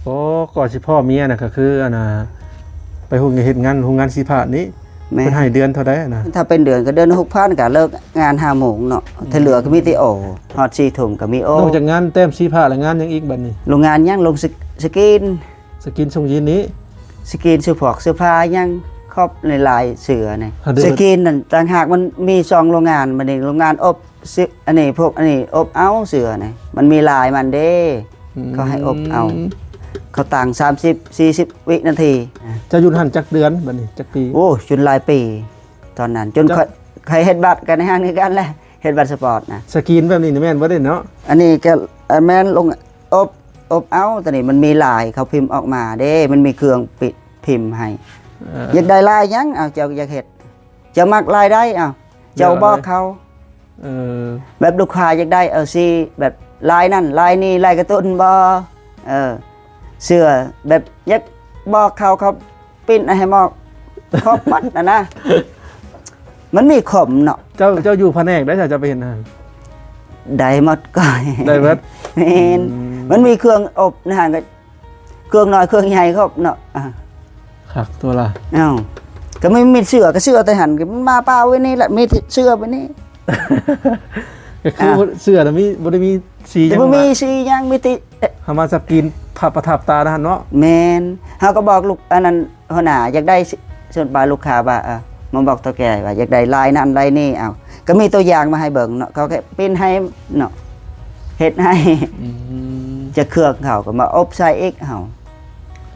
ອໍ ກໍຊິພໍ່ເມຍນະ ກໍຄືອັນນ່າ ໄປເຮັດງານໂຮງງານສີພາດນີ້. ແມ່ນ. ເພິ່ນໃຫ້ເດືອນເທົ່າໃດນະ? ຖ້າເປັນເດືອນກໍເດືອນຫົກພັນ ກໍເລີກງານຫ້າໂມງເນາະ. ອືມ. ທີ່ເຫຼືອກໍມີແຕ່ໂອ ຮອດສີ່ທຸ່ມກໍມີໂອ. ນອກຈາກງານແຕ້ມສີພາດແລ້ວ ງານຫຍັງອີກບັດນີ້? ໂຮງງານຫຍັງ? ລົງສະ ສະກຣີນ ສະກຣີນສົ່ງຢີນນີ້? ສະກຣີນຊື້ພວກເສື້ອຜ້າຫຍັງ ຄອບຫຼາຍໆ ເສື້ອນີ້. ຫາເດືອນ ສະກຣີນນັ້ນຕ່າງຫາກ ມັນມີສອງໂຮງງານ. ບັດນີ້ໂຮງງານອົບ ຊື້ ອັນນີ້ ພວກອັນນີ້ອົບເອົາເສື້ອນີ້ ມັນມີລາຍມັນເດ້. ອືມ. ເຂົາໃຫ້ອົບເອົາ ເຂົາຕັ້ງສາມສິບ ສີ່ສິບວິນາທີ. ເຈົ້າຢູ່ຫັ້ນຈັກເດືອນບັດນີ້ ຈັກປີ? ໂອ້ ຈົນຫຼາຍປີຕອນນັ້ນ ຈົນ ເຈົ້າ ຂ້ອຍ ຂ້ອຍເຮັດບັດກັນໃນຫັ້ນຄືກັນແຫຼະ ເຮັດບັດສະປອດນະ. ສະກຣີນແບບນີ້ນີ້ແມ່ນບໍ່ເດ້ເນາະ? ອັນນີ້ກໍ ເອີ ແມ່ນລົງອົບ ອົບເອົາ ຕອນນີ້ມັນມີລາຍ ເຂົາພິມອອກມາເດ້ ມັນມີເຄື່ອງປິ ພິມໃຫ້. ເອີ ຢາກໄດ້ລາຍຫຍັງ? ເອົາ ເຈົ້າຢາກເຮັດ ເຈົ້າມັກລາຍໃດ? ເອົາ ເຈົ້າບອກເຂົາ. ເອີ ແບບລູກຄ້າຢາກໄດ້ ເອົາສີແບບລາຍນັ້ນລາຍນີ້ ລາຍກາຕູນບໍ? ເອີ ເສື້ອແບບ ຢາກບອກເຂົາ ເຂົາປິ່ນໃຫ້ໝົດ ຄົບໝົດຫັ້ນນະ. ມັນມີຄົມເນາະ. ເຈົ້າ ເຈົ້າຢູ່ພະແນກໃດ ເຈົ້າໄປເຮັດຫັ້ນ? ໄດ້ໝົດກ່ອຍ ໄດ້ເບິດ. ແມ່ນ. ອືມ. ມັນມີເຄື່ອງອົບໃນຫັ້ນ ກໍເຄື່ອງນ້ອຍເຄື່ອງໃຫຍ່ຄົບເນາະ. ອ່າ ຄັກຕົວລະ. ເອົ້າ ກໍມີ ມີເສື້ອ ກໍເສື້ອແຕ່ຫັ້ນ ກໍມາປະໄວ້ນີ້ແຫຼະ ມີເສື້ອໄວ້ນີ້. ກໍຄື ອ່າ ເສື້ອນະມີ ບໍ່ໄດ້ມີສີຫຍັງ ບໍ່ມີ ມາ ສີຫຍັງ ມີແຕ່ ເຮົາມາສະກຣີນ ພະປະທັບຕານະຫັ້ນເນາະ. ແມ່ນ. ເຮົາກໍບອກລູກ ອັນນັ້ນ ຫົວໜ້າ ຢາກໄດ້ ສ່ວນປາຍລູກຄ້າວ່າ ເອີ ມາບອກເຖົ້າແກ່ວ່າຢາກໄດ້ລາຍນັ້ນລາຍນີ້. ເອົາ ກໍມີຕົວຢ່າງມາໃຫ້ເບິ່ງເນາະ ເຂົາກໍປິ່ນໃຫ້ເນາະ ເຮັດໃຫ້. ອືມ. ຈະເຄື່ອງເຂົາກໍມາອົບໃສ່ອີກເຮົາ.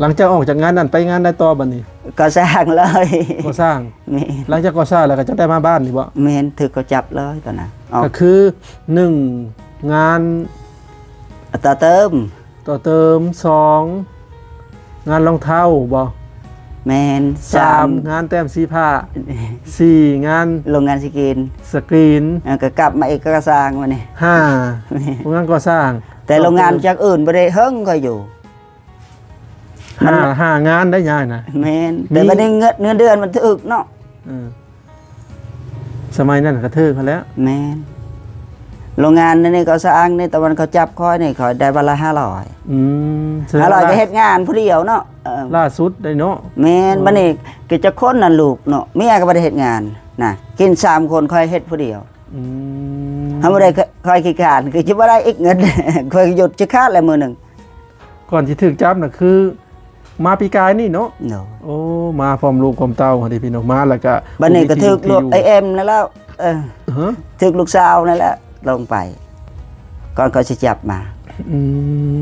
ຫຼັງຈາກອອກຈາກງານນັ້ນ ໄປງານໃດຕໍ່ບັດນີ້? ກໍ່ສ້າງເລີຍ. ກໍ່ສ້າງ. ແມ່ນ. ຫຼັງຈາກກໍ່ສ້າງແລ້ວ ກໍຈະໄດ້ມາບ້ານນີ້ບໍ? ແມ່ນ. ຖືກເຂົາຈັບເລີຍຕອນນັ້ນ. ອອກ ກໍຄື ໜຶ່ງ ງານ ຕໍ່ເຕີມ ຕໍ່ເຕີມ, ສອງ ງານລອງເທົ້າບໍ? ແມ່ນ. ສາມ ສາມ ງານແຕ້ມສີພາ. ສີ່ ງານໂຮງງານສະກຣີນ ສະກຣີນ. ເອີ ກໍກັບມາອີກ ກໍ່ສ້າງບັດນີ້. ຫ້າ ແມ່ນ ໂຮງງານກໍ່ສ້າງ. ແຕ່ໂຮງງານຈາກອື່ນບໍ່ໄດ້ເຫິງ ຂ້ອຍຢູ່ ຫ້າ ຫ້າງານໄດ້ຍາຍນະ. ແມ່ນ. ມີ ແຕ່ບັດນີ້ເງິນ ເງິນເດືອນມັນຖືກເນາະ. ເອີ ສະໄໝນັ້ນກໍຖືກຫັ້ນແຫຼະ. ແມ່ນ. ໂຮງງານໃນນີ້ກໍສ້າງໃນຕາເວັນ ເຂົາຈັບຂ້ອຍນີ້ ຂ້ອຍໄດ້ວັນລະຫ້າຮ້ອຍ. ອືມ. ຫ້າຮ້ອຍກໍເຮັດງານຜູ້ດຽວເນາະ. ເອີ ລ່າສຸດໄດ້ເນາະ. ແມ່ນ. ເອີ ບັດນີ້ກໍຈັກຄົນນັ້ນ ລູກເນາະ ເມຍກໍບໍ່ໄດ້ເຮັດງານນະ ກິນສາມຄົນ ຂ້ອຍເຮັດຜູ້ດຽວ. ອືມ. ຖ້າບໍ່ໄດ້ ຂ້ອຍຂີ້ຄ້ານ ກໍຈະບໍ່ໄດ້ອີກເງິນ ຂ້ອຍຢຸດຈະຂາດແລ້ວມື້ໜຶ່ງ. ກ່ອນຊິຖືກຈັບນະ ຄືມາປີກາຍນີ້ເນາະ. ໂດຍ. ໂອ້ ມາພ້ອມລູກພ້ອມເຕົ້າຫັ້ນເດພີ່ນ້ອງ ມາແລ້ວກະ ບັດນີ້ກໍຖືກລູກ ໄອ້ແອມນັ້ນແຫຼະ. ເອີ ຮະ? ຖືກລູກສາວນັ້ນແຫຼະລົງໄປ ກ່ອນເຂົາຊິຈັບມາ. ອື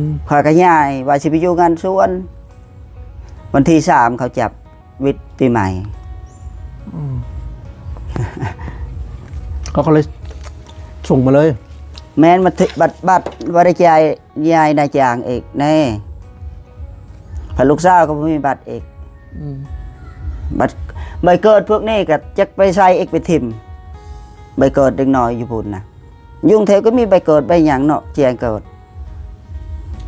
ມ. ຂ້ອຍກໍຍ້າຍ ວ່າຊິໄປຢູ່ງານສວນ ວັນທີສາມເຂົາຈັບ ວິດປີໃໝ່. ອືມ. ເຂົາກໍເລີຍສົ່ງມາເລີຍ. ແມ່ນ. ມາຖື ບັດ ບັດບໍ່ໄດ້ຈ່າຍ ຍາຍນາຍຈ້າງອີກແນ່ ພັດລູກສາວກໍບໍ່ມີບັດອີກ. ອືມ. ບັດໃບເກີດພວກນີ້ກໍຈັກໄປໃສອີກ ໄປຖິ້ມ ໃບເກີດເດັກນ້ອຍຢູ່ພຸ້ນນະ. ຢູ່ກຸງເທບກໍມີໃບເກີດໃບຫຍັງເນາະ ແຈ້ງເກີດ.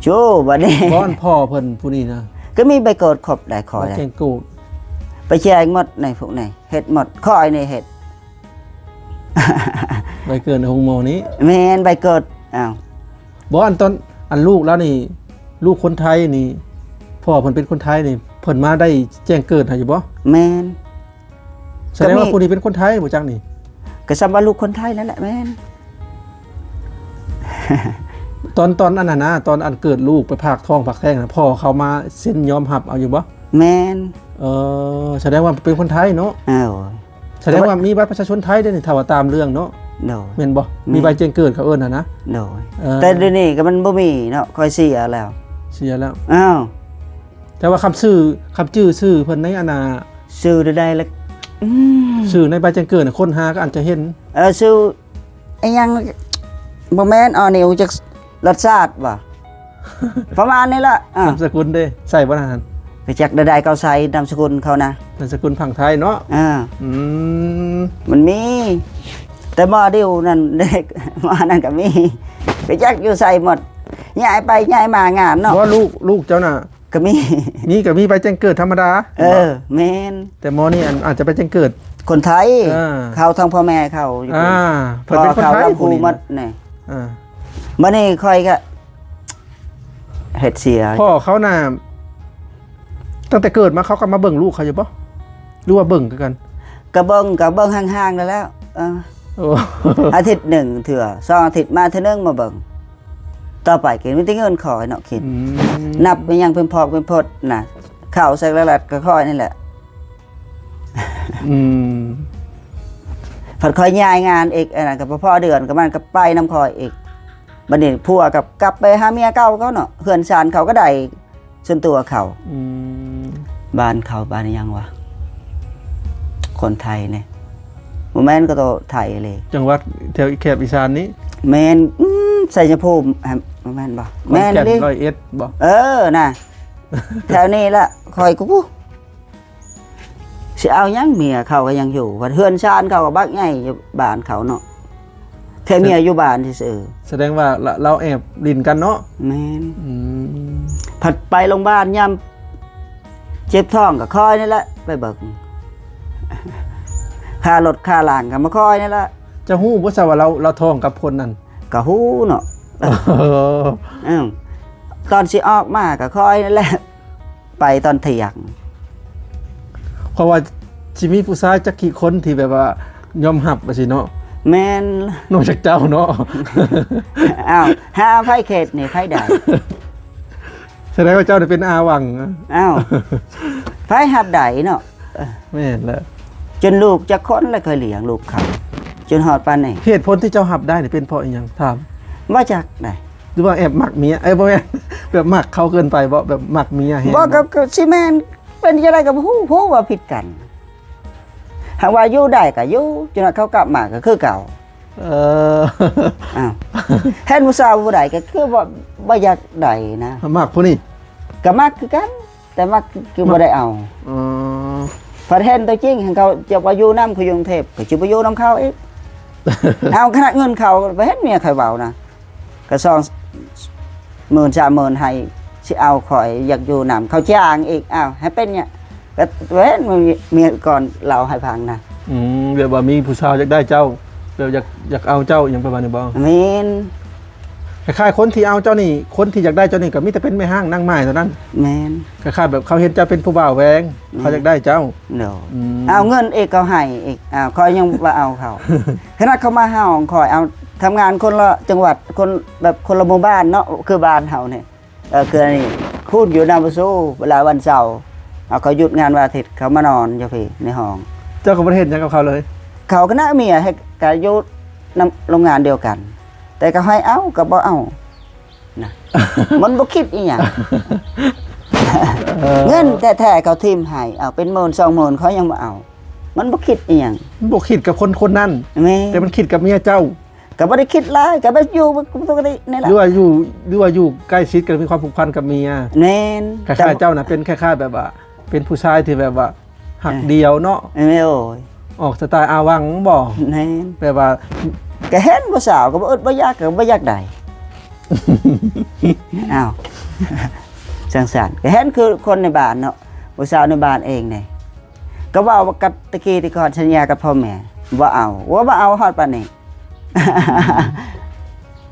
ໂອ້ ບັດນີ້ ບ່ອນພໍ່ເພິ່ນຜູ້ນີ້ນະ ກໍມີໃບເກີດຄົບໄດ້ ຂ້ອຍ ແຈ້ງເກີດ ໄປແຈ້ງໝົດໃນພວກນີ້ ເຮັດໝົດ ຂ້ອຍນີ້ເຮັດ. ໃບເກີດໃນໂຮງໝໍນີ້? ແມ່ນ ໃບເກີດ. ອ້າວ ບໍ່ ອັນຕອນ ອັນລູກລາວນີ້ ລູກຄົນໄທນີ້ ພໍ່ເພິ່ນເປັນຄົນໄທນີ້ ເພິ່ນມາໄດ້ແຈ້ງເກີດໃຫ້ຢູ່ບໍ່? ແມ່ນ. ສະແດງວ່າ ກໍມີ ຜູ້ນີ້ເປັນຄົນໄທບໍ່ຈັກນີ້? ກໍສ່ຳວ່າລູກຄົນໄທນັ້ນແຫຼະ. ແມ່ນ. ຕອນ ຕອນອັນນັ້ນນະ ຕອນອັນເກີດລູກໄປພາກທ້ອງພາກແທ້ງນະ ພໍ່ເຂົາມາເຊັນຍອມຮັບເອົາຢູ່ບໍ່? ແມ່ນ. ເອີ ສະແດງວ່າເປັນຄົນໄທເນາະ? ເອີ. ສະແດງວ່າມີບັດປະຊາຊົນໄທເດ້ນີ້ ຖ້າວ່າຕາມເລື່ອງເນາະ. ໂດຍ. ແມ່ນບໍ່? ແມ່ນ. ມີໃບແຈ້ງເກີດເຂົາເອີ້ນຫັ້ນນະ. ໂດຍ. ເອີ ແຕ່ດຽວນີ້ກໍມັນບໍ່ມີເນາະ ຂ້ອຍເສຍແລ້ວ. ເສຍແລ້ວ. ອ້າວ. ແຕ່ວ່າຄຳຊື່ ຄຳຈື່ຊື່ເພິ່ນໃນອັນນ່າ ຊື່ໃດໆລະ ອືມ ຊື່ໃນໃບແຈ້ງເກີດນະ ຄົ້ນຫາກໍອາດຈະເຫັນ. ເອີ ຊື່ອີ່ຫຍັງ ບໍ່ແມ່ນ ອໍ ນີ້ຮູ້ຈັກ ລັດຊາດບໍ່? ປະມານນີ້ລະ. ອ່າ ນາມສະກຸນເດ້ ໃສ່ບໍ່ນະຫັ້ນ? ກໍຈັກໃດໆ ເຂົາໃສ່ນາມສະກຸນເຂົານະ ນາມສະກຸນຝັ່ງໄທເນາະ. ອ່າ ອືມ ມັນມີ ແຕ່ໝໍດິວນັ້ນເດ້ ໝໍນັ້ນກໍມີ ກໍຈັກຢູ່ໃສໝົດ ຍ້າຍໄປຍ້າຍມາງານເນາະ. ບໍ່ ລູກ ລູກເຈົ້ານະ ກໍມີ ມີ ກໍມີໃບແຈ້ງເກີດທຳມະດາ. ເອີ ແມ່ນ. ແຕ່ໝໍນີ້ ອັນ ອາດຈະໃບແຈ້ງເກີດຄົນໄທ. ເອີ ເຂົາທາງພໍ່ແມ່ເຂົາຢູ່ ອ່າ ເພິ່ນເປັນຄົນໄທ ເຂົາລຳພູໝົດນີ້. ອ່າ ບັດນີ້ຂ້ອຍກໍ ເຮັດເສຍ. ພໍ່ເຂົານະ ຕັ້ງແຕ່ເກີດມາເຂົາກໍມາເບິ່ງລູກເຂົາຢູ່ບໍ່ ຫຼືວ່າເບິ່ງຄືກັນ? ກໍເບິ່ງ ກໍເບິ່ງຫ່າງໆນັ້ນແຫຼະ. ເອີ ໂອ້ ອາທິດໜຶ່ງເທື່ອ ສອງອາທິດມາເທື່ອໜຶ່ງມາເບິ່ງ. ຕໍ່ໄປກໍມີແຕ່ເງິນຂ້ອຍເນາະກິນ. ອືມ ນັບໄປຫຍັງເປັນພອກເປັນພົດນະ ເຂົ້າໃສ່ລະລັດກໍຂ້ອຍນີ້ແຫຼະ. ອືມ ພັດຂ້ອຍຍ້າຍງານອີກ ອັນນັ້ນກໍບໍ່ພໍເດືອນ ກໍມັນກໍໄປນຳຂ້ອຍອີກ. ບັດນີ້ຜົວກໍກັບໄປຫາເມຍເກົ່າເຂົາເນາະ ເຮືອນຊານເຂົາກໍໄດ້ສ່ວນຕົວເຂົາ. ອືມ ບ້ານເຂົາ ບ້ານຫຍັງວະ ຄົນໄທນີ້ ບໍ່ແມ່ນ ກໍໂຕໄທເລີຍ. ຈັງຫວັດແຖວແຄບອີສານນີ້? ແມ່ນ. ອືມ ໄຊຍະພູມ ບໍ່ແມ່ນບໍ່? ແມ່ນເລີຍ. ຮ້ອຍເອັດບໍ່? ເອີ ນະ ແຖວນີ້ລະ. ຂ້ອຍກໍ ຊິເອົາຫຍັງ ເມຍເຂົາກໍຍັງຢູ່ ເຮືອນຊານເຂົາກໍບັກໃຫຍ່ຢູ່ບ້ານເຂົາເນາະ ແຄ່ເມຍຢູ່ບ້ານຊື່ໆ. ສະແດງວ່າລາວແອບຫຼິ້ນກັນເນາະ? ແມ່ນ. ອືມ ພັດໄປໂຮງບານຍາມເຈັບທ້ອງກໍຂ້ອຍນີ້ແຫຼະໄປເບິ່ງ ຄ່າລົດຄ່າລາງກໍມາຂ້ອຍນີ້ແຫຼະ. ເຈົ້າຮູ້ບໍ່ຊະວ່າລາວ ລາວທ້ອງກັບຄົນນັ້ນ? ກໍຮູ້ເນາະ. ເອີ ຕອນຊິອອກມາກໍຂ້ອຍນີ້ແຫຼະ ໄປຕອນທ່ຽງ. ເພາະວ່າຊິມີຜູ້ຊາຍຈັກກີ່ຄົນທີ່ແບບວ່າຍອມຮັບວ່າຊີ້ເນາະ. ແມ່ນ. ນອກຈາກເຈົ້າເນາະ. ອ້າວ ຫາໃຜເຂດນີ້ ໃຜໄດ້? ສະແດງວ່າເຈົ້ານີ້ເປັນອາຫວັງ. ອ້າວ ໃຜຮັບໄດ້ເນາະ. ເອີ ແມ່ນແຫຼະ. ຈົນລູກຈັກຄົນລະ ຂ້ອຍລ້ຽງລູກເຂົາຈົນຮອດປານນີ້. ເຫດຜົນທີ່ເຈົ້າຮັບໄດ້ນີ້ເປັນເພາະອີ່ຫຍັງ? ຖາມ. ບໍ່ຈັກໄດ໋. ຫຼືວ່າແອບມັກເມຍ? ເອີ ບໍ່ແມ່ນ ແບບມັກເຂົາເກີນໄປບໍ່? ແບບມັກເມຍແຮງບໍ່? ກໍ ກໍຊິແມ່ນ ເປັນຈັ່ງໃດກໍບໍ່ຮູ້ ຮູ້ວ່າຜິດກັນ. ຫາກວ່າຢູ່ໄດ້ກໍຢູ່ ຈົນວ່າເຂົາກັບມາກໍຄືເກົ່າ. ເອີ ອ້າວ ເຫັນຜູ້ສາວຜູ້ໃດກໍຄືບໍ່ ບໍ່ຢາກໄດ້ນະ. ມັກຜູ້ນີ້? ກໍມັກຄືກັນ ແຕ່ວ່າຄືບໍ່ໄດ້ເອົາ. ອໍ ພັດເຫັນຕົວຈິງ ເຂົາຈະວ່າຢູ່ນຳ ເຂົາຢູ່ກຸງເທບ ກໍຊິບໍ່ຢູ່ນຳເຂົາອີກ. ເອົາຂະໜາດເງິນເຂົາ ໄປເຫັນເມຍຂ້ອຍເວົ້ານະ ກໍສອງໝື່ນ ສາມໝື່ນ ໃຫ້ຊິເອົາຂ້ອຍ ຢາກຢູ່ນຳ ເຂົາຈ້າງອີກ. ອ້າວ ໃຫ້ເປັນຫຍັງ ກໍເຫັນເມຍກ່ອນເລົ່າໃຫ້ຟັງນະ. ອືມ ແບບວ່າມີຜູ້ສາວຢາກໄດ້ເຈົ້າ ແບບຢາກ ຢາກເອົາເຈົ້າ ອີ່ຫຍັງປະມານນີ້ບໍ່? ແມ່ນ. ຄ້າຍໆ ຄົນທີ່ເອົາເຈົ້ານີ້ ຄົນທີ່ຢາກໄດ້ເຈົ້ານີ້ ກໍມີແຕ່ເປັນແມ່ຮ້າງນາງໝ້າຍເທົ່ານັ້ນ. ແມ່ນ. ຄ້າຍໆ ແບບເຂົາເຫັນເຈົ້າເປັນຜູ້ບ່າວແວງ ແມ່ນ ເຂົາຢາກໄດ້ເຈົ້າ. ໂດຍ. ອືມ ເອົາເງິນອີກກໍໃຫ້ອີກ. ອ້າວ ຂ້ອຍຍັງບໍ່ເອົາເຂົາ ຂະໜາດເຂົາມາຫາຫ້ອງຂ້ອຍ ເອົາ ທຳງານຄົນລະຈັງຫວັດ ຄົນ ແບບຄົນລະໝູ່ບ້ານເນາະ ຄືບ້ານເຮົານີ້. ເອີ ຄືອັນນີ້ ຄູນຢູ່ນາບໍ່ຊູ ເວລາວັນເສົາ ເອົາ ເຂົາຢຸດງານວັນອາທິດ ເຂົາມານອນຢູ່ພີ້ໃນຫ້ອງ. ເຈົ້າກໍບໍ່ໄດ້ເຮັດຫຍັງກັບເຂົາເລີຍ? ເຂົາກໍນະ ເມຍເຮັດກະຢູ່ນຳໂຮງງານດຽວກັນ ແຕ່ກໍໃຫ້ເອົາກໍບໍ່ເອົານະ. ມັນບໍ່ຄິດອີ່ຫຍັງ. ເອີ ເງິນແທ້ໆ ເຂົາຖິ້ມໃຫ້ ເອົາເປັນໝື່ນສອງໝື່ນ ເຂົາຍັງບໍ່ເອົາ. ມັນບໍ່ຄິດອີ່ຫຍັງ. ມັນບໍ່ຄິດກັບຄົນຄົນນັ້ນ. ແມ່ນ. ແຕ່ມັນຄິດກັບເມຍເຈົ້າ. ກໍບໍ່ໄດ້ຄິດຫຼາຍ ກໍແບບຢູ່ປົກກະຕິນີ້ແຫຼະ ຫຼືວ່າຢູ່ ຫຼືວ່າຢູ່ໃກ້ຊິດກັນ ມີຄວາມຜູກພັນກັບເມຍ. ແມ່ນ. ຄ້າຍໆ ເຈົ້ານະເປັນຄ້າຍໆ ແບບວ່າ ເປັນຜູ້ຊາຍທີ່ແບບວ່າຮັກດຽວເນາະ. ເອີ ໂອ້ຍ ອອກສະໄຕອາວັງບໍ? ແມ່ນ. ແບບວ່າ ກໍເຫັນຜູ້ສາວກໍບໍ່ອຶດບໍ່ຢາກ ກໍບໍ່ຢາກໄດ້. ອ້າວ ຈັ່ງຊັ້ນ ກໍເຫັນຄືຄົນໃນບ້ານເນາະ ຜູ້ສາວໃນບ້ານເອງນີ້ ກໍເວົ້າກັບຕະກີ້ແຕ່ກ່ອນ ສັນຍາກັບພໍ່ແມ່ ບໍ່ເອົາ ວ່າບໍ່ເອົາຮອດປານນີ້.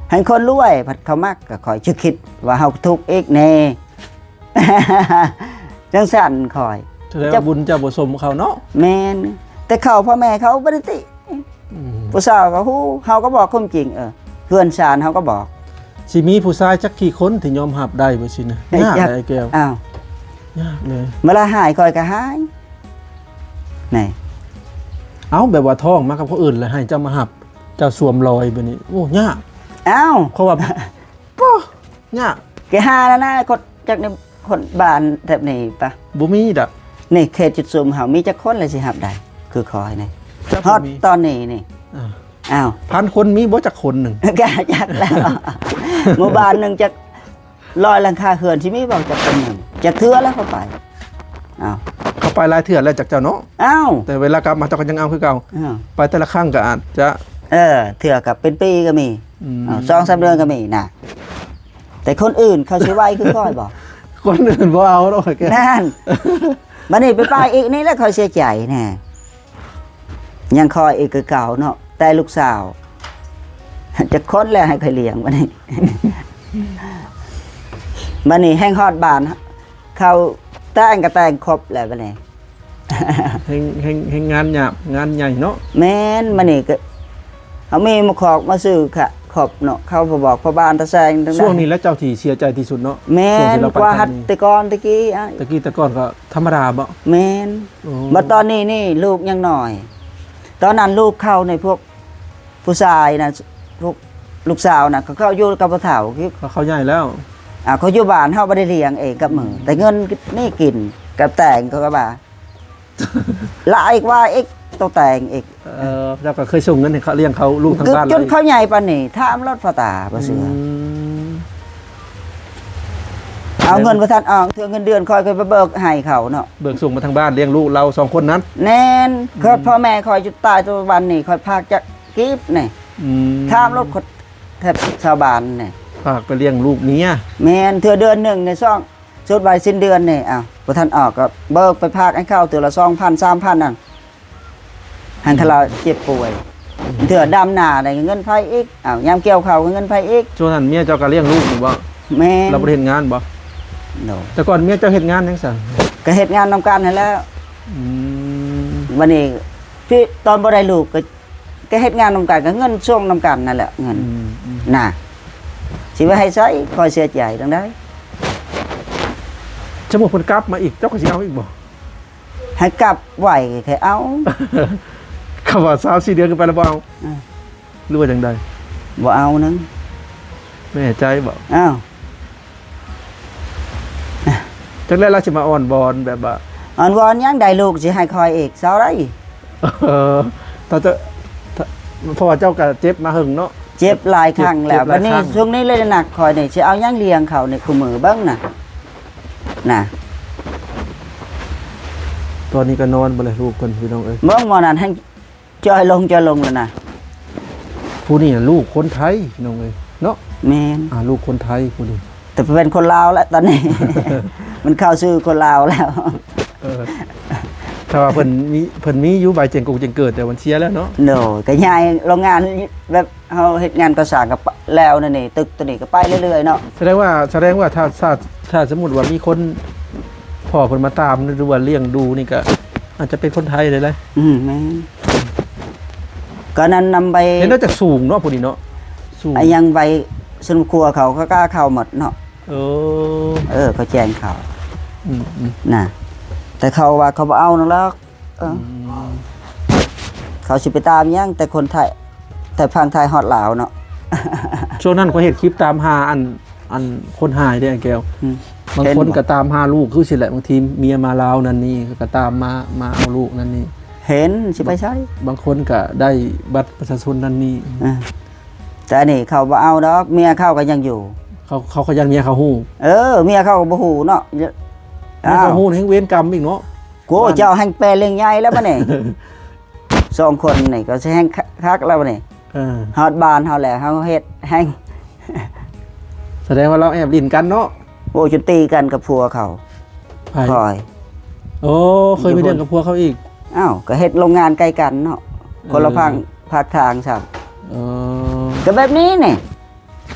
ໃຫ້ຄົນລວຍພັດເຂົາມັກ ກໍຂ້ອຍຈະຄິດວ່າເຮົາທຸກອີກແດ່. ຈັ່ງຊັ້ນຂ້ອຍ ສະແດງວ່າບຸນເຈົ້າບໍ່ສົມເຂົາເນາະ. ແມ່ນ. ແຕ່ເຂົາ ພໍ່ແມ່ເຂົາບໍ່ໄດ້ຕິ. ອືມ ຜູ້ສາວກໍຮູ້ ເຮົາກໍບອກຄວາມຈິງ. ເອີ ເຮືອນຊານເຮົາກໍບອກ. ຊິມີຜູ້ຊາຍຈັກກີ່ຄົນທີ່ຍອມຮັບໄດ້ແບບຊີ້ນະ? ຍາກເລີຍ ອ້າຍແກ້ວ. ອ້າວ ຍາກເລີຍ. ເວລາຫາຍຂ້ອຍກໍຫາຍ ນີ້. ເອົ້າ ແບບວ່າທ້ອງມາກັບຄົນອື່ນ ແລ້ວໃຫ້ເຈົ້າມາຮັບ ເຈົ້າສວມລອຍແບບນີ້ ໂອ້ ຍາກ. ອ້າວ ເພາະວ່າ ໂອ້ ຍາກ. ແກຫາແລ້ວນະ ຄົນຈັກໃນຄົນບ້ານແຖບນີ້ປະ ບໍ່ມີດອກ. ນີ້ເຂດຈຸດຊຸມເຮົາມີຈັກຄົນລະຊິຮັບໄດ້ ຄືຂ້ອຍນີ້ ຮອດຕອນນີ້ນີ້. ອ້າວ ພັນຄົນມີບໍ່ຈັກຄົນໜຶ່ງ? ກະຈັກແລ້ວ ໝູ່ບ້ານໜຶ່ງຈັກຮ້ອຍຫຼັງຄາເຮືອນ ຊິມີບໍ່ຈັກຄົນໜຶ່ງ? ຈັກເທື່ອແລ້ວເຂົາໄປ. ອ້າວ ເຂົາໄປຫຼາຍເທື່ອແລ້ວຈາກເຈົ້າເນາະ. ອ້າວ ແຕ່ເວລາກັບມາເຈົ້າກໍຍັງເອົາຄືເກົ່າ. ອ້າວ ໄປແຕ່ລະຄັ້ງກໍອາດຈະ ເອີ ເທື່ອກໍເປັນປີກໍມີ. ອືມ ສອງສາມເດືອນກໍມີນະ. ແຕ່ຄົນອື່ນເຂົາຊິໄວຄືຂ້ອຍບໍ່? ຄົນອື່ນບໍ່ເອົາດອກແກ. ນັ້ນ ບັດນີ້ໄປ ໄປອີກນີ້ແຫຼະຂ້ອຍເສຍໃຈແນ່. ຍັງຂ້ອຍອີກຄືເກົ່າເນາະ ແຕ່ລູກສາວຈັກຄົນແລ້ວໃຫ້ຂ້ອຍລ້ຽງບັດນີ້. ບັດນີ້ແຮ່ງຮອດບ້ານ ເຂົາແຕ່ງກໍແຕ່ງຄົບແລ້ວບັດນີ້ ແຮ່ງ ແຮ່ງ ແຮ່ງງານຍາກງານໃຫຍ່ເນາະ. ແມ່ນ ບັດນີ້ກໍເຮົາມີມາຄອກມາຊື້ຄະ ຄົບເນາະ ເຂົາບໍ່ບອກພໍ່ບ້ານຕາແຊງທັງນັ້ນ. ຊ່ວງນີ້ແຫຼະເຈົ້າທີ່ເສຍໃຈທີ່ສຸດເນາະ. ແມ່ນ ຊ່ວງທີ່ລາວໄປ ກວ່າຫັດ ທຳນີ້ ແຕ່ກ່ອນແຕ່ກີ້ ອາ ແຕ່ກີ້ແຕ່ກ່ອນກໍທຳມະດາບໍ? ແມ່ນ ໂອ້ ບັດຕອນນີ້ນີ້ລູກຍັງນ້ອຍ ຕອນນັ້ນລູກເຂົາໃນພວກ ຜູ້ຊາຍນະ ພວກລູກສາວນະ ເຂົາ ເຂົາຢູ່ກັບຜູ້ເຖົ້າ ເຂົາ ເຂົາໃຫຍ່ແລ້ວ ອ່າ ເຂົາຢູ່ບ້ານ ເຮົາບໍ່ໄດ້ລ້ຽງເອງກັບມື ອືມ ແຕ່ເງິນນີ້ກິນກັບແຕ່ງ ເຂົາກໍວ່າຫຼາຍກວ່າອີກ ໂຕແຕ່ງອີກ. ເອີ ເຈົ້າກໍເຄີຍສົ່ງເງິນໃຫ້ເຂົາລ້ຽງເຂົາ ລູກທາງບ້ານ ຈົນເຂົາໃຫຍ່ປານນີ້ ຖາມໂລດພໍ່ຕາບໍ່ເຊື່ອ. ອືມ ເອົາເງິນບໍ່ທັນອອກ ເທື່ອເງິນເດືອນຂ້ອຍກໍໄປເບີກໃຫ້ເຂົາເນາະ ເບີກສົ່ງມາທາງບ້ານລ້ຽງລູກລາວສອງຄົນນັ້ນ. ແມ່ນ ອືມ ເກີດພໍ່ແມ່ຂ້ອຍຈຸດຕາຍ ປັດຈຸບັນນີ້ຂ້ອຍພາກຈັກ ກີບນີ້ ອືມ ຖາມລົດຄົນແຖບຊາວບ້ານນີ້ ຝາກໄປລ້ຽງລູກເມຍ. ແມ່ນ ເທື່ອເດືອນໜຶ່ງນີ້ ຊ່ວງ ຊຸດໄວ້ສິ້ນເດືອນນີ້ ອ້າວ ບໍ່ທັນອອກ ກໍເບີກໄປຝາກໃຫ້ເຂົາເທື່ອລະສອງພັນ ສາມພັນນັ້ນ ຫັ້ນ ອືມ ຄັນລາວເຈັບປ່ວຍ ເທື່ອດຳນາໄດ້ເງິນໃຜອີກ ອ້າວ ຍາມກ່ຽວເຂົ້າກໍເງິນໃຜອີກ. ຊ່ວງນັ້ນເມຍເຈົ້າກໍລ້ຽງລູກຢູ່ບໍ່? ແມ່ນ ລາວບໍ່ໄດ້ເຮັດງານບໍ່? ໂດຍ ແຕ່ກ່ອນເມຍເຈົ້າເຮັດງານຫຍັງຊັ້ນ? ກໍເຮັດງານນຳກັນຫັ້ນແຫຼະ. ອືມ ບັດນີ້ ທີ່ຕອນບໍ່ໄດ້ລູກກໍ ກໍເຮັດງານນຳກັນ ກໍເງິນສົ່ງນຳກັນນັ້ນແຫຼະ ເງິນ ອືມ ອືມ ນະ ຊິໄວ້ໃຫ້ໃຊ້ ຂ້ອຍເສຍໃຈຈັ່ງໃດ? ສົມມຸດເພິ່ນກັບມາອີກ ເຈົ້າກໍຊິເອົາອີກບໍ່? ໃຫ້ກັບໄວຄ່ອຍເອົາ. ຄຳວ່າສາມສີ່ເດືອນຂຶ້ນໄປແລ້ວບໍ່ເອົາ? ອືມ ຫຼືວ່າຈັ່ງໃດ? ບໍ່ເອົານຳ. ແນ່ໃຈບໍ່? ອ້າວ ຈັກແລ້ວລາວຊິມາອ້ອນວອນແບບວ່າ ອ້ອນວອນຫຍັງ ໄດ້ລູກຊິໃຫ້ຂ້ອຍອີກ ເຊົາໄດ້. ເອີ ຖ້າຈະ ຖ້າ ເພາະວ່າເຈົ້າກໍເຈັບມາເຫິງເນາະ ເຈັບຫຼາຍຄັ້ງແລ້ວ. ເຈັບ ເຈັບຫຼາຍຄັ້ງ ບັດນີ້ຊ່ວງນີ້ເລີຍໜັກ ຂ້ອຍນີ້ຊິເອົາຫຍັງລ້ຽງເຂົາໃນຄູ່ມື້ເບິ່ງນະ ນະ. ຕອນນີ້ກໍນອນບໍ່ແລະລູກເພິ່ນ ພີ່ນ້ອງເອີຍ ເບິ່ງໝໍນັ້ນແຮ່ງ ຈ່ອຍລົງ ຈ່ອຍລົງແລ້ວນະ. ຜູ້ນີ້ນະລູກຄົນໄທພີ່ນ້ອງເອີຍເນາະ. ແມ່ນ ອ່າ ລູກຄົນໄທຜູ້ນີ້ ແຕ່ເປັນຄົນລາວແລ້ວຕອນນີ້ ມັນເຂົ້າຊື່ຄົນລາວແລ້ວ. ເອີ ຖ້າວ່າເພິ່ນມີ ເພິ່ນມີຢູ່ໃບແຈ້ງກົງແຈ້ງເກີດ ແຕ່ມັນເສຍແລ້ວເນາະ. ໂດຍ ກໍຍ້າຍໂລງງານແບບ ເຮົາເຮັດງານກໍ່ສ້າງກໍແລ້ວນັ້ນນີ້ ຕຶກໂຕນີ້ກໍໄປເລື້ອຍໆເນາະ. ສະແດງວ່າ ສະແດງວ່າຖ້າ ຖ້າ ຖ້າສົມມຸດວ່າມີຄົນພໍ່ເພິ່ນມາຕາມ ຫຼືວ່າລ້ຽງດູນີ້ກໍອາດຈະເປັນຄົນໄທໄດ້. ອືມ ແມ່ນ ກໍນັ້ນນຳໄປ ເຫັນວ່າຈະສູງເນາະຜູ້ນີ້ເນາະ ສູງ ອາ ຍັງໄວ ສ່ວນຄົວເຂົາກໍກ້າເຂົ້າໝົດເນາະ. ເອີ ເອີ ເຂົາແຈ້ງເຂົ້າ ອືມໆ ນະ ແຕ່ເຂົາວ່າເຂົາບໍ່ເອົານຳດອກ. ເອີ ອືມ ເຂົາຊິໄປຕາມຫຍັງ ແຕ່ຄົນໄທ ແຕ່ຝັ່ງໄທຮອດລາວເນາະ. ຊ່ວງນັ້ນຂ້ອຍເຮັດຄລິບຕາມຫາອັນ ອັນຄົນຫາຍເດ້ອ້າຍແກ້ວ. ອືມ ບາງຄົນກໍຕາມຫາລູກຄືຊີ້ແຫຼະ ບາງທີເມຍມາລາວນັ້ນນີ້ ກໍຕາມມາ ມາເອົາລູກນັ້ນນີ້. ເຫັນ ຊິໄປໃສ? ບາງຄົນກໍໄດ້ບັດປະຊາຊົນນັ້ນນີ້. ເອີ ແຕ່ອັນນີ້ເຂົາບໍ່ເອົາດອກ ເມຍເຂົາກໍຍັງຢູ່. ເຂົາ ເຂົາກໍຢ້ານເມຍເຂົາຮູ້. ເອີ ເມຍເຂົາກໍບໍ່ຮູ້ເນາະ. ເມຍເຂົາຮູ້ແຮ່ງເວນກຳອີກເນາະ. ໂກ ເຈົ້າແຮ່ງແປເລື່ອງໃຫຍ່ແລ້ວບັດນີ້ ສອງຄົນນີ້ກໍຊິແຮ່ງຄັກແລ້ວບັດນີ້. ເອີ ຮອດບ້ານເຮົາແລ້ວ ເຮົາເຮັດແຮ່ງ ສະແດງວ່າລາວແອບຫຼິ້ນກັນເນາະ. ໂອ້ ຈົນຕີກັນກັບຜົວເຂົາ. ໃຜ? ຂ້ອຍ. ໂອ້ ເຄີຍມີເລື່ອງກັບຜົວເຂົາອີກ? ອ້າວ ກໍເຮັດໂລງງານໃກ້ກັນເນາະ. ເອີ ຄົນລະພາກ ພາກທາງຊ້ຳ. ເອີ ກໍແບບນີ້ນີ້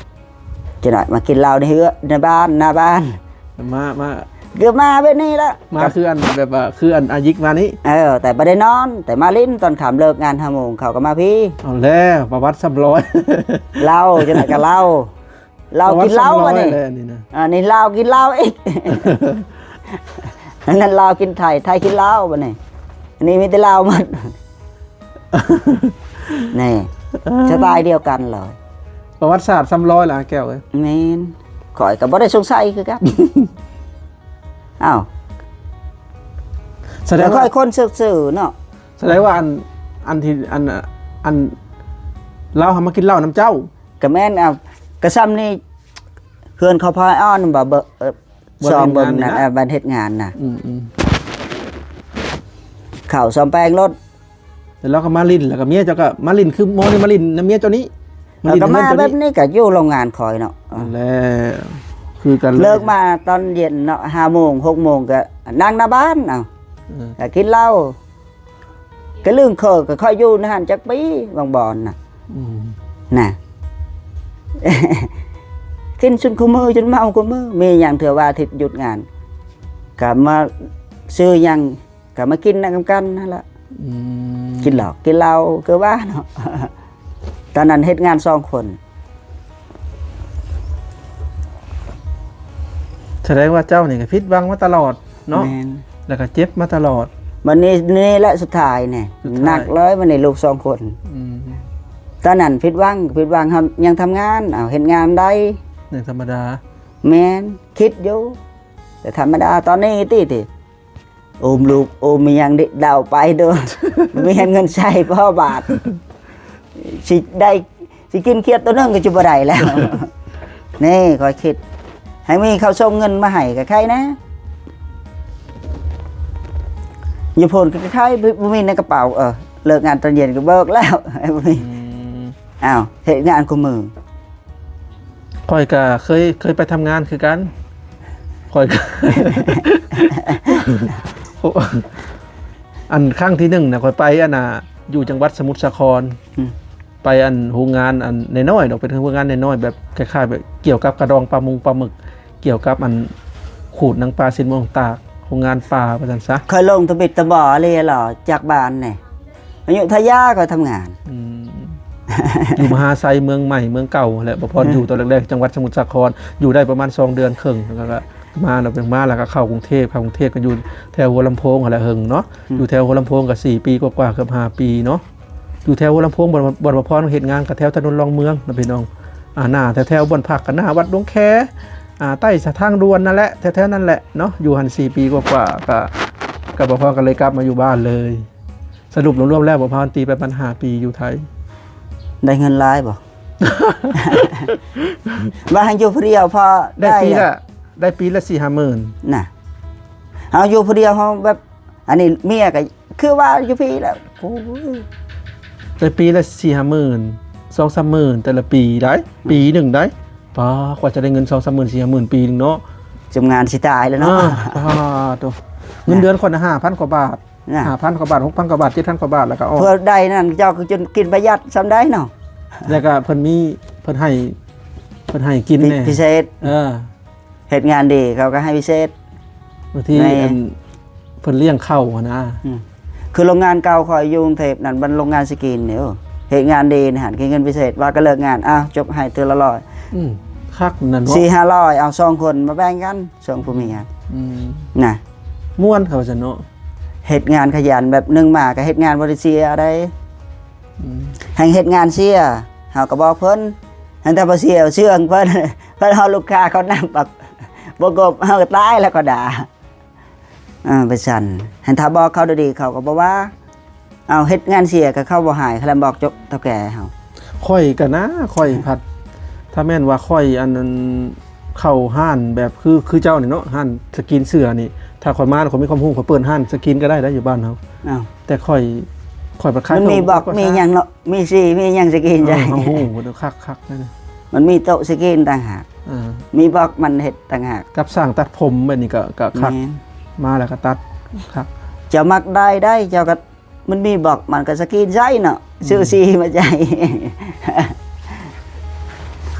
ຈະໜ້ອຍມາກິນເຫຼົ້າໃນເຮືອ ໃນບ້ານ ໜ້າບ້ານ. ມາ ມາ ກໍມາແບບນີ້ລະ ມາຄືອັນແບບວ່າ ຄືອັນອາຢິກມານີ້. ເອີ ແຕ່ບໍ່ໄດ້ນອນ ແຕ່ມາຫຼິ້ນຕອນຄ່ຳ ເລີກງານຫ້າໂມງ ເຂົາກໍມາພີ້. ເອົາແລ້ວ ປະຫວັດຊ້ຳລອຍ. ເຫຼົ້າ ຈັ່ງໃດກໍເຫຼົ້າ ເຫຼົ້າກິນເຫຼົ້າ ປະຫວັດຊ້ຳລອຍ ອັນນີ້ ແລ້ວອັນນີ້ນະ. ອັນນີ້ເຫຼົ້າກິນເຫຼົ້າອີກ. ອັນນັ້ນເຫຼົ້າກິນໄທ ໄທກິນເຫຼົ້າບັດນີ້. ອັນນີ້ມີແຕ່ເຫຼົ້າໝົດ. ນີ້ ເອີ ສະໄຕດຽວກັນເລີຍ. ປະຫວັດສາດຊ້ຳລອຍລະແກ້ວເອີຍ. ແມ່ນ ຂ້ອຍກໍບໍ່ໄດ້ສົງໄສຄືກັນ. ອ້າວ ສະແດງວ່າ ແຕ່ຂ້ອຍຄົນຊື່ໆເນາະ. ສະແດງວ່າອັນ ອັນທີ່ ອັນ ອັນລາວຫາມາກິນເຫຼົ້ານຳເຈົ້າ. ກໍແມ່ນ. ເອົາ ກໍຊ້ຳນີ້ ເຮືອນເຂົາພາຍອ່ອນບໍ່ ເບິ່ງ ເອີ ຊ່ອງເບິ່ງນັ້ນ ເອີ ບ່ອນເຮັດງານນະ. ອືມໆ ເຂົ້າສ້ອມແປງລົດ. ແລ້ວລາວກໍມາຫຼິ້ນ ແລ້ວກໍເມຍເຈົ້າກໍມາຫຼິ້ນ ຄືໝໍນີ້ມາຫຼິ້ນນຳເມຍເຈົ້ານີ້. ມາຫຼິ້ນ ແລ້ວກໍມາແບບນີ້ ກໍຢູ່ໂລງງານຂ້ອຍເນາະ. ແລ້ວຄືກັນເລີຍ ເລີກມາຕອນເຢັນເນາະ ຫ້າໂມງ ຫົກໂມງ ກໍນັ່ງໜ້າບ້ານ. ເອົາ ເອີ ກໍກິນເຫຼົ້າ ກໍລຶ້ງເຄີ ກໍຄ່ອຍຢູ່ໃນຫັ້ນຈັກປີ ບາງບ່ອນນະ. ອືມ ນະ ກິນຈົນຄູ່ມື້ ຈົນເມົາຄູ່ມື້. ມີຫຍັງເທື່ອວ່າອາທິດຢຸດງານ ກໍມາຊື້ຫຍັງ ກໍມາກິນນຳກັນຫັ້ນລະ. ອືມ ກິນເຫຼົ້າ ກິນເຫຼົ້າຄືວ່າເນາະ. ຕອນນັ້ນເຮັດງານສອງຄົນ. ສະແດງວ່າເຈົ້ານີ້ກໍຜິດຫວັງມາຕະຫຼອດເນາະ. ແມ່ນ. ແລ້ວກໍເຈັບມາຕະຫຼອດ. ບັດນີ້ ນີ້ແຫຼະສຸດທ້າຍນີ້ ສຸດທ້າຍ ໜັກເລີຍ. ບັດນີ້ລູກສອງຄົນ. ອືມ ຕອນນັ້ນຜິດຫວັງ ຜິດຫວັງ ເຮົາຍັງທຳງານ ເອົາເຮັດງານໄດ້ ຍັງທຳມະດາ. ແມ່ນ ຄິດຢູ່ ແຕ່ທຳມະດາ. ຕອນນີ້ຕິ ຕິ ໂອມລູກ ໂອມອີ່ຫຍັງນີ້ ເດົາໄປເດີ ບໍ່ມີເງິນໃຊ້ພໍບາດ ຊິໄດ້ ຊິກິນຂຽດໂຕໜຶ່ງກໍຈະບໍ່ໄດ້ແລ້ວ. ນີ້ຂ້ອຍຄິດ ໃຫ້ມີເຂົາສົ່ງເງິນມາໃຫ້ກໍໄຄແດ່. ຢູ່ພຸ້ນກໍໄຄ ບໍ່ ບໍ່ມີໃນກະເປົາ. ເອີ ເລີກງານຕອນເຢັນກໍເບີກແລ້ວ ບໍ່ມີ. ອືມ ອ້າວ ເຮັດງານຄູ່ມື້. ຂ້ອຍກໍເຄີຍ ເຄີຍໄປທຳງານຄືກັນ. ຂ້ອຍກໍ ອັນຄັ້ງທີໜຶ່ງນະ ຂ້ອຍໄປອັນນ່າ ຢູ່ຈັງຫວັດສະໝຸດສາຄອນ. ອືມ ໄປອັນໂຮງງານອັນນ້ອຍໆດອກ ເປັນໂຮງງານນ້ອຍໆ ແບບຄ້າຍໆແບບກ່ຽວກັບກະດອງປາມົງປາໝຶກ ກ່ຽວກັບອັນຂູດໜັງປາ ຊີ້ນໝູ ຕາກ ໂຮງງານປາວ່າຊັ້ນຊະ. ຂ້ອຍລົງຕະບິດຕະບໍເລີຍເລາະ ຈາກບ້ານນີ້ ອະຍຸທະຍາກໍທຳງານ. ອືມ ຢູ່ມະຫາໄຊ ເມືອງໃໝ່ ເມືອງເກົ່າຫັ້ນແຫຼະ ບໍ່ພອນ. ອືມ ຢູ່ຕອນແລກໆ ຈັງຫວັດສະໝຸດສາຄອນ ຢູ່ໄດ້ປະມານສອງເດືອນເຄິ່ງ ແລ້ວກໍມາ ແລ້ວມາ ແລ້ວກໍເຂົ້າກຸງເທບ ເຂົ້າກຸງເທບກໍຢູ່ແຖວຫົວລຳໂພງຫັ້ນແຫຼະ ເຫິງເນາະ. ອືມ ຢູ່ແຖວຫົວລຳໂພງກໍສີ່ປີກວ່າໆ ເກືອບຫ້າປີເນາະ. ຢູ່ແຖວຫົວລຳໂພງ ບ່ອນ ບ່ອນບ່າວພອນເຮັດງານກໍແຖວຖະໜົນລອງເມືອງນະພີ່ນ້ອງ. ອາ ໜ້າແຖວໆບ່ອນພັກກໍໜ້າວັດດົງແຄ ອາ ໃຕ້ສະທາງດ່ວນນັ້ນແຫຼະ ແຖວໆນັ້ນແຫຼະເນາະ. ຢູ່ຫັ້ນສີ່ປີກວ່າໆ ກໍ ກໍບ່າວພອນກໍເລີຍກັບມາຢູ່ບ້ານເລີຍ. ສະຫຼຸບລວມໆແລ້ວ ບ່າວພອນຕີໄປປະມານຫ້າປີຢູ່ໄທ. ໄດ້ເງິນຫຼາຍບໍ່? ວ່າໃຫ້ຢູ່ຜູ້ດຽວພໍໄດ້ ໄດ້ປີລະ ໄດ້ປີລະສີ່ຫ້າໝື່ນນະ. ເຮົາຢູ່ຜູ້ດຽວ ເຮົາແບບ ອັນນີ້ເມຍກໍຄືວ່າຢູ່ພີ້ແລ້ວ ໂອ້ຍ ໄດ້ປີລະສີ່ຫ້າໝື່ນ ສອງສາມໝື່ນແຕ່ລະປີໄດ໋. ອືມ ປີໜຶ່ງໄດ໋. ປ້າ ກວ່າຈະໄດ້ເງິນສອງສາມໝື່ນ ສີ່ຫ້າໝື່ນປີໜຶ່ງເນາະ ຈຳງານຊິຕາຍແລ້ວເນາະ. ອາ ປ້າໂຕ ເງິນເດືອນຂ້ອຍນະ ຫ້າພັນກວ່າບາດ ນະ ຫ້າພັນກວ່າບາດ ຫົກພັນກວ່າບາດ ເຈັດພັນກວ່າບາດ ແລ້ວກໍອອກ. ເພື່ອໄດ້ນັ້ນ ເຈົ້າຄືຈົນກິນປະຢັດສ່ຳໃດເນາະ. ແລ້ວກໍເພິ່ນມີ ເພິ່ນໃຫ້ ເພິ່ນໃຫ້ກິນ ພິ ແດ່ ພິເສດ. ເອີ ເຮັດງານດີເຂົາກໍໃຫ້ພິເສດ. ບາງທີ ໃນ ອັນ ເພິ່ນລ້ຽງເຂົ້າຫັ້ນນະ. ອືມ ຄືໂຮງງານເກົ່າຂ້ອຍຢູ່ກຸງເທບນັ້ນ ມັນໂຮງງານສະກິນນີ້ ເຮັດງານດີນະ ໃຫ້ເງິນພິເສດ ວ່າກໍເລີກງານ ອ້າວ ຈົບໃຫ້ເທື່ອລະຮ້ອຍ. ອືມ ຄັກນັ້ນເນາະ ສີ່ຫ້າຮ້ອຍ ເອົາສອງຄົນມາແບ່ງກັນ ສອງຜົວເມຍ. ອືມ ນະ ມ່ວນເຂົາຊັ້ນເນາະ. ເຮັດງານຂະຫຍັນ ແບບໜຶ່ງມາກໍເຮັດງານບໍ່ໄດ້ເສຍໃດ. ອືມ ແຮ່ງເຮັດງານເສຍ ເຮົາກໍບອກເພິ່ນ ແຮ່ງແຕ່ບໍ່ເສຍເຊື່ອງເພິ່ນ ເພິ່ນເອົາລູກຄ້າເຂົານຳ ແບບບໍ່ກົບ ເຮົາກໍຕາຍແລ້ວກໍດ່າ. ເອີ ໄປຊັ້ນ ແຮ່ງຖ້າບອກເຂົາດີໆ ເຂົາກໍບໍ່ວ່າ. ເອົາ ເຮັດງານເສຍກໍເຂົາບໍ່ຮ້າຍ ຄັນແລ່ນບອກເຖົ້າແກ່ເຮົາ. ຂ້ອຍກໍນະ ຂ້ອຍພັດ ຖ້າແມ່ນວ່າຂ້ອຍ ອັນ ອັນ ເຂົ້າຮ້ານແບບຄື ຄືເຈົ້ານີ້ເນາະ ຮ້ານສະກິນເສື້ອນີ້ ຖ້າຂ້ອຍມາ ຂ້ອຍມີຄວາມຮູ້ ຂ້ອຍເປີດຮ້ານສະກິນກໍໄດ້ໄດ໋ ຢູ່ບ້ານເຮົາ. ອ້າວ ແຕ່ຂ້ອຍ ຂ້ອຍບັດຂາຍ ມັນມີບລັອກ ມີຫຍັງເນາະ ມີສີ ມີຫຍັງສະກິນໃສ່. ເອີ ເຮົາຮູ້ໝົດ ຄັກໆ ນັ້ນ. ມັນມີໂຕະສະກິນຕ່າງຫາກ ເອີ ມີບລັອກມັນເຮັດຕ່າງຫາກ. ກັບຊ່າງຕັດຜົມແບບນີ້ກໍ ກໍຄັກ. ແມ່ນ ມາແລ້ວກໍຕັດ ຄັກ. ເຈົ້າມັກໄດ້ໄດ໋ ເຈົ້າກໍ ມັນມີບລັອກ ມັນກໍສະກິນໃສ່ເນາະ. ອືມ ຊື້ສີມາໃສ່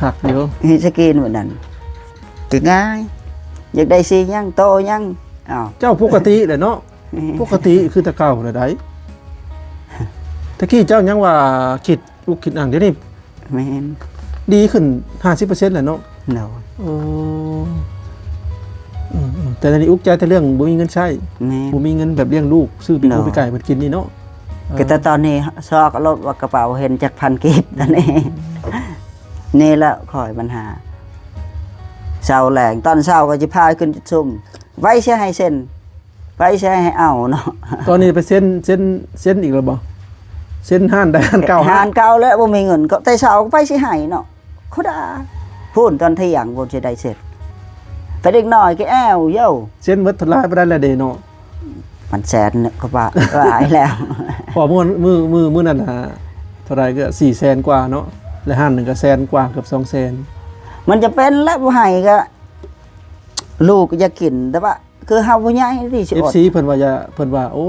ຄັກຢູ່ ມີສະກິນແບບນັ້ນ ກໍງ່າຍ. ຢາກໄດ້ສີຫຍັງ ໂຕຫຍັງ ເອົາ. ເຈົ້າປົກກະຕິແຫຼະເນາະ. ປົກກະຕິຄືແຕ່ເກົ່າແລ້ວໃດ໋. ແຕ່ກີ້ເຈົ້າຍັງວ່າຄິດ ລຸກຄິດນັ່ງ ດຽວນີ້ ແມ່ນ ດີຂຶ້ນຫ້າສິບເປີເຊັນແລ້ວເນາະ. ໂດຍ ໂອ້ ອືມໆ ແຕ່ດຽວນີ້ອຸກໃຈແຕ່ເລື່ອງບໍ່ມີເງິນໃຊ້. ແມ່ນ ບໍ່ມີເງິນແບບລ້ຽງລູກ ຊື້ປີກ ໂດຍ ປີກໄກ່ເພິ່ນກິນນີ້ເນາະ. ເອີ ກໍແຕ່ຕອນນີ້ຊອກລົດວ່າກະເປົາເຫັນຈັກພັນກີບຕອນນີ້. ອືມ ນີ້ແຫຼະຂ້ອຍບັນຫາ ເຊົາແລງ ຕອນເຊົ້າກໍຊິພາຂຶ້ນຈຸດຊຸມ ໄປຊິໃຫ້ເຊັນ ໄປຊິໃຫ້ເອົາເນາະ. ຕອນນີ້ໄປເຊັນ ເຊັນ ເຊັນອີກແລ້ວບໍ່? ເຊັນຮ້ານໃດຮ້ານເກົ່າ ຮ້ານເກົ່າແລ້ວ ບໍ່ມີເງິນ ກໍແຕ່ເຊົ້າກໍໄປຊິໃຫ້ເນາະ. ເຂົາດ່າ ພຸ້ນຕອນທ່ຽງພຸ້ນຊິໄດ້ເຊັນ ແຕ່ເດັກນ້ອຍກໍແອວໂຢ ເຊັນໝົດເທົ່າຫຼາຍປານໃດແລ້ວເດເນາະ. ມັນແສນກວ່າບາດຫຼາຍແລ້ວ ເພາະມື້ ມື້ ມື້ນັ້ນນະ ເທົ່າໃດກໍສີ່ແສນກວ່າເນາະ ແລະຮ້ານໜຶ່ງກໍແສນກວ່າ ເກືອບສອງແສນ. ມັນຈະເປັນແລ້ວ ບໍ່ໃຫ້ກໍ ລູກກໍຢາກກິນ ແຕ່ວ່າ ຄືເຮົາຜູ້ໃຫຍ່ນີ້ຊິ ເອັຟຊີ ເພິ່ນວ່າຢ່າ ເພິ່ນວ່າ ໂອ້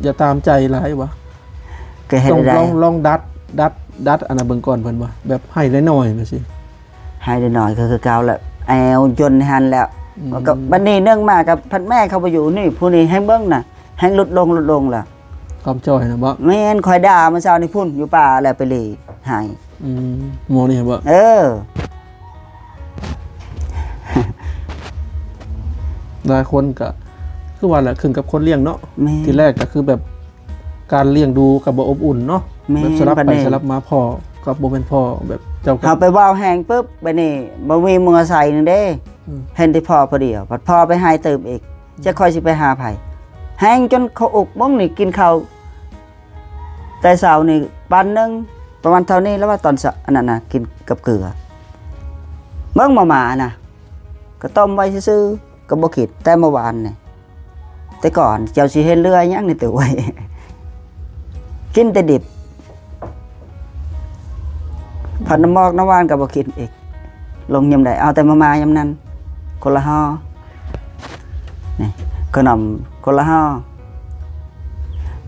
ຢ່າຕາມໃຈຫຼາຍວ່າ ກໍເຮັດ ຕ້ອງ ໄດ້ ລອງ ລອງດັດ ດັດ ດັດອັນນັ້ນເບິ່ງກ່ອນ ເພິ່ນວ່າ ແບບໃຫ້ນ້ອຍໆຈັ່ງຊີ້. ໃຫ້ນ້ອຍໆ ກໍຄືເກົ່າແຫຼະ ແອວຈົນຫັ້ນແຫຼະ. ອືມ ກໍບັດນີ້ໜຶ່ງມາກັບພັດແມ່ເຂົາບໍ່ຢູ່ນີ້ ຜູ້ນີ້ແຮ່ງເບິ່ງນະ ແຮ່ງຫຼຸດລົງ ຫຼຸດລົງແລ້ວ. ຄວາມຈ່ອຍນະບໍ? ແມ່ນ, ຂ້ອຍດ່າມື້ເຊົ້ານີ້ພຸ້ນ ຢູ່ປ່າແລ້ວໄປຫຼີ່ໃຫ້. ອືມ ໝໍນີ້ບໍ? ເອີ. ຫຼາຍຄົນກະຄືວ່າແຫຼະ ຂຶ້ນກັບຄົນລ້ຽງເນາະ. ແມ່ນ. ທີແລກກະຄືແບບ ການລ້ຽງດູກໍບໍ່ອົບອຸ່ນເນາະ. ແມ່ນ. ແບບສະຫຼັບໄປສະຫຼັບມາ ພໍ່ກໍບໍ່ແມ່ນພໍ່ແບບເຈົ້າ. ເຮົາໄປເວົ້າແຮງປຶບ ບາດນີ້ບໍ່ມີໝ່ອງອາໄສນຳເດ້. ອືມ. ເຫັນແຕ່ພໍ່ຜູ້ດຽວ ພັດພໍ່ໄປໃຫ້ຕື່ມອີກ ອືມ. ຈັກຂ້ອຍຊິໄປຫາໃຜ? ແຮງຈົນເຂົາອຸກ. ມື້ນີ້ກິນເຂົ້າແຕ່ເຊົ້ານີ້ປັນໜຶ່ງ ປະມານເທົ່ານີ້ແລ້ວວ່າ ຕອນເຊົ້າ ອັນນັ້ນນະ ກິນກັບເກືອ. ເບິ່ງມາມ່ານະ ກໍຕົ້ມໄວ້ຊື່ໆ ກໍບໍ່ກິນ ແຕ່ມື້ວານນີ້. ແຕ່ກ່ອນເຈົ້າຊິເຫັນເຫຼືອຫຍັງໃນຕູ້ໄວ້ ກິນແຕ່ດິບ. ພັດນ້ຳໝອກນ້ຳຫວານກໍບໍ່ກິນອີກ. ລົງຍາມໃດ ເອົາແຕ່ມາມ່າຍາມນັ້ນ ຄົນລະຫໍ່. ນີ້ ຂະໜົມຄົນລະຫໍ່.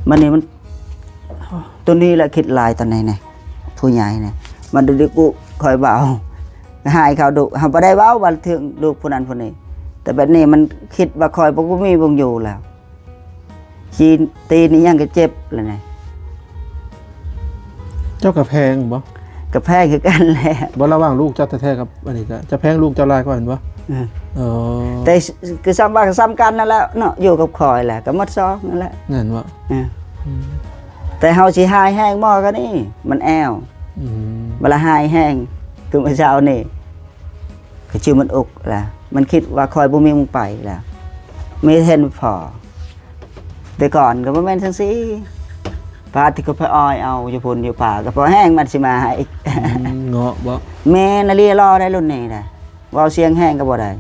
ບາດນີ້ມັນ ໂຕນີ້ແຫຼະຄິດຫຼາຍຕອນນີ້ນະ ຜູ້ໃຫຍ່ນະ. ມັນດຸດຸ ຂ້ອຍເວົ້າ ໃຫ້ເຂົາດຸ ເຮົາບໍ່ໄດ້ເວົ້າວ່າເຖິງລູກຜູ້ນັ້ນຜູ້ນີ້ ແຕ່ບາດນີ້ມັນຄິດວ່າຂ້ອຍບໍ່ມີບ່ອນຢູ່ແລ້ວ. ຂີ້ຕີນອີ່ຫຍັງກໍເຈັບແລ້ວນະ. ເຈົ້າກໍແພງບໍ? ກໍແພງຄືກັນແຫຼະ. ບໍ່ ລະຫວ່າງລູກເຈົ້າແທ້ໆກັບອັນນີ້ ກໍຈະແພງລູກເຈົ້າຫຼາຍກວ່າແມ່ນບໍ່? ເອີ ເອີ ແຕ່ຄືສ່ຳວ່າກໍສ່ຳກັນນັ້ນແຫຼະເນາະ ຢູ່ກັບຂ້ອຍແຫຼະ ກໍໝົດຊອງນັ້ນແຫຼະ. ແມ່ນບໍ່? ເອີ ອືມ ແຕ່ເຮົາຊິຮ້າຍແຮງໝໍກໍນີ້ ມັນແອວ. ອືມ ບັດລະຮ້າຍແຮງ ຄືມື້ເຊົ້ານີ້ ກໍຊື່ມັນອຸກລະ ມັນຄິດວ່າຂ້ອຍບໍ່ມີໝ່ອງໄປລະ ມີເຫັນພໍ. ແຕ່ກ່ອນກໍບໍ່ແມ່ນຈັ່ງຊີ້ ປາດທີ່ກໍໄປອ້ອຍເອົາຢູ່ພຸ້ນຢູ່ປ່າ ກໍພໍແຮງມັນຊິມາໃຫ້. ອືມ ເງາະບໍ? ແມ່ນ ລະລີລໍໄດ້ລຸ້ນນີ້ນະ ເວົ້າສຽງແຮງກໍບໍ່ໄດ້.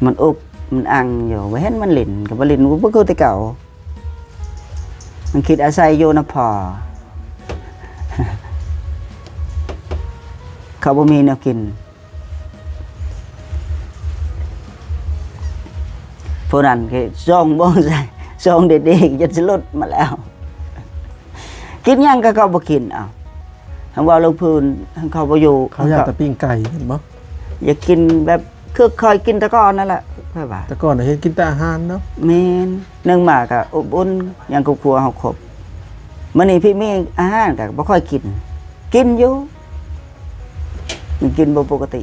ມັນອຸກ ມັນອັ່ງຢູ່ ບໍ່ເຫັນມັນຫຼິ້ນ ກໍບໍ່ຫຼິ້ນ ບໍ່ຄືແຕ່ເກົ່າ. ມັນຄິດອາໄສຢູ່ນຳພໍ່ ເຂົາບໍ່ມີແນວກິນ. ຜູ້ນັ້ນກໍສົ່ງບໍ່ໃສ່ ສົ່ງເດັກໆ ຈົນສະຫຼຸດມາແລ້ວ. ກິນຫຍັງກໍເຂົາບໍ່ກິນ. ເອົາ ຄັນເວົ້າເລື່ອງພື້ນ ຄັນເຂົາບໍ່ຢູ່ ເຂົາຢາກແຕ່ປີ້ງໄກ່ແມ່ນບໍ່? ຢາກກິນແບບຄືຂ້ອຍກິນແຕ່ກ່ອນນັ້ນແຫຼະ ຂ້ອຍວ່າ ແຕ່ກ່ອນເຫັນກິນແຕ່ອາຫານເນາະ. ແມ່ນ. ໜຶ່ງມາກໍອົບອຸ່ນ ຫຍັງຄອບຄົວເຮົາຄົບ. ມື້ນີ້ພີ້ມີອາຫານກໍບໍ່ຄ່ອຍກິນ ກິນຢູ່ ມັນກິນບໍ່ປົກກະຕິ.